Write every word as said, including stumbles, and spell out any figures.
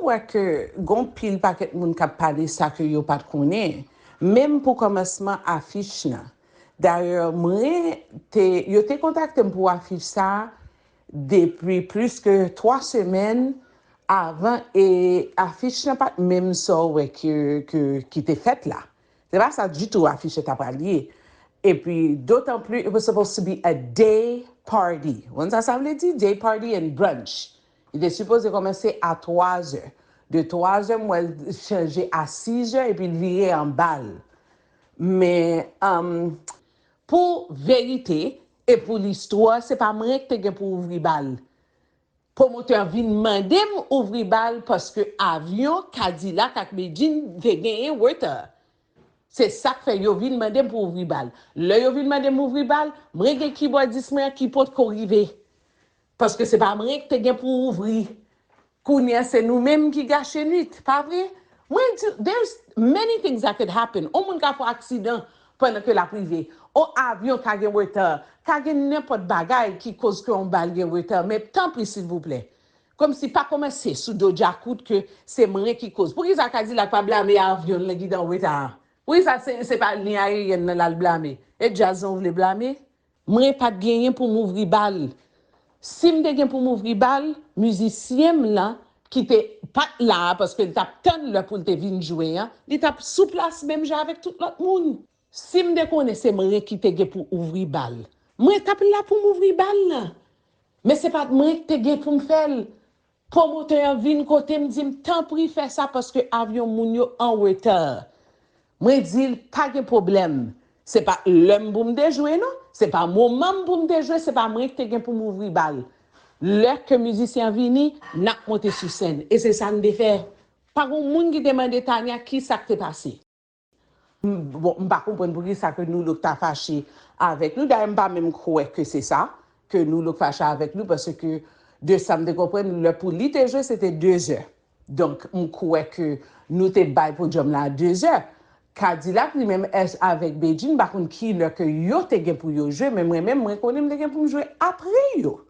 wè ke gon pil pakèt moun k ap pale sa ke yo pa t konnen, menm pou kòmansman afich lan. Dayè, mwen te, yo te kontakte m pou afich sa a depi plis ke twa semèn avan, e afich lan pa t menm sa w wè ke, ke, ki te fèt la. Se pa sa ditou afich lan ta pral ye. Epi, dotan plis, it was supposed to be a day party. Ou konn sa sa vle di? Day party and brunch. Li te sipoze kòmanse a twa zè. De twa zè, m wè l chanje a sis zè epi l vire an bal. Men, um, pou verite e pou listwa, se pa mwen ki te gen pou ouvri bal. Pwomotè an vin mande m ouvri bal paske avyon Kadilak ak Medjine te genyen reta. Se sa k fè yo vin mande m pou ouvri bal. Lè yo vin mande m ouvri bal, mwen gen kibòdis mwen an ki potko rive. Paske se pa mwen ki te gen pou ouvri. Kounye a, se nou menm ki gache nwit, pa vre? Mwen di, there's many things that could happen. On moun ka fè aksidan pandan ke l ap rive. On avyon ka gen reta, ka gen nenpòt bagay ki koz ke on bal gen reta. Men tanpri, silvouplè, kòmsi pa kòmanse sou do Djakout ke se mwen ki koz. Poukisa Kadilak pa blame avyon l nan ki te an reta a? Poukisa se, se pa liy ayeryèn nan l al blame? E djaz lan w vle blame? Mwen pa t genyen pou m ouvri bal. Si m te gen pou m ouvri bal, mizisyen m lan, ki te pa t la a, paske l t ap tann lè pou l te vin jwe an, li t ap sou plas menm jan avèk tout lòt moun. Si m te konnen se mwen ki te gen pou ouvri bal, mwen t ap la pou m ouvri bal lan. Men se pa t mwen ki te gen pou m fè l. Pwomotè an vin kote m, di m, tanpri fè sa paske avyon moun yo an reta. Mwen di l, pa gen pwoblèm. Se pa lè m pou m te jwe, non. Se pa moman m pou m te jwe, se pa mwen ki te gen pou m ouvri bal. Lè ke mizisyen an vini, n ap monte sou sèn. E se sa n te fè. Pa gen moun ki te mande Tania ki sa k te pase. M, bon, m pa konprann poukisa ke Nu Look ta fache avèk nou. Dayè, m pa menm kwè ke se sa, ke Nu Look fache avèk nou, paske de sa m te konprann, lè pou li te jwe, se te de zè. Donk, m kwè ke nou te bay podyòm la a de zè. Kadilak, li menm, èske avèk Bedjine, m pa konn ki lè ke yo te gen pou yo jwe, men mwen menm, mwen konnen m te gen pou m jwe apre yo.